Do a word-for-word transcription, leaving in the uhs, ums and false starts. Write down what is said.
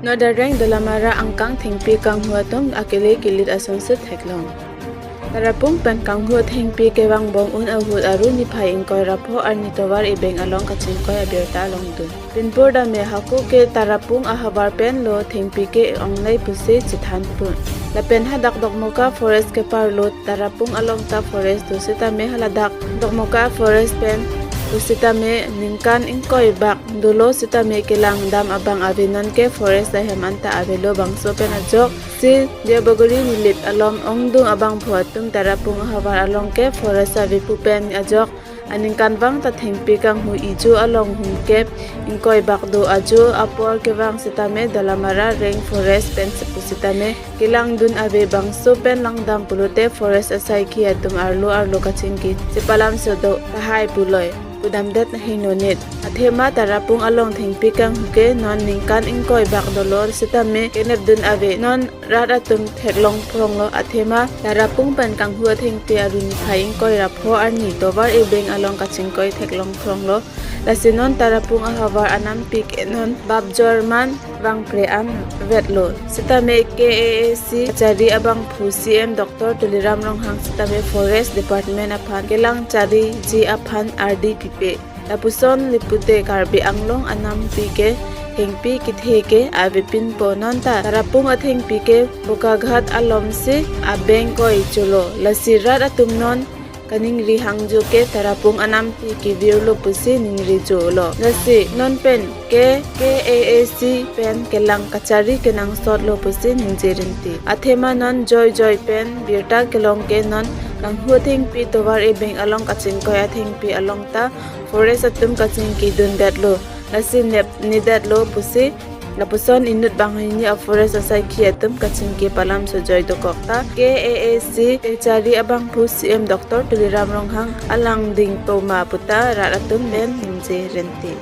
Nodareng Dolamara angkang thengpi kanghu atum akele kelit asonsi theklong. Tarapung pen kanghu thengpi kevang bom-un ahut Aru niphai ingkoi ra pho arni tovar ebeng along kachingkoi abirta longdun. Pinpur dame hako ke Tarapung ahavar pen lo thengpi ke-onglai pusi chethan pon. Lapen hadak Dokmoka forest kepar lo Tarapung along ta forest do sitame haladak Dokmoka forest pen do sitame ningkan ingkoi bak dolo sitame kelang dam abang ave, non ke forest ahem anta avelo. Bangso pen ajok si Diabagori Nilip along ongdung abangphu atum Tarapung ahavar along ke forest ave pu pen ajok aningkanvang ta thengpi kanghu ijo along hum kep ingkoi bak do. Ajo apor kevang sitame Dolamara Range Forest pen sepu sitame kelangdun ave. Bangso pen langdam pulote forest asaikhi atum arlo arlo kachingki chepalam sodo tahai puloi pudamdet ahin nonit. Athema Tarapung along thengpi kanghu ke non ningkan ingkoi bak dolo sitame kenepdun ave, non rat atum theklong phronglo. Athema Tarapung pen kanghu athengpi Aru niphai ingkoi ra pho arni tovar ebeng along kachingkoi theklong phronglo. Lasi non Tarapung ahavar anampi ke non bap jorman vangpre an vetlo sitame K A A C kachari abangphu C M Doctor Tuliram Ronghang sitame Forest Department aphan kelang chariji aphan ardi pipe. Lapuson lipute Karbi Anglong anampi ke thengpi kethe ke avepinpo, non ta Tarapung athengpi ke Bokaghat alomsi abeng koi cholo. Lasi rat atum non kaningri hangjo ke Tarapung anampi kevirlo pusi ningri jolo. Lasi non pen ke K A A C pen kelang kachari kenangsotlo pusi ningje rinti. Athema non joi joi pen birta kelong ke non kanghu athengpi tovar ebeng along kachingkoi athengpi along ta forest atum kachingki dundetlo. Lasi nepnidetlo pusi lapuson inut banghini a forest asaikhi atum kachingki palam sojoi dokok ta K A A C kachari abangphu C M Doctor Tuliram Ronghang alang dingpo ma puta rat atum pen ningje rinti.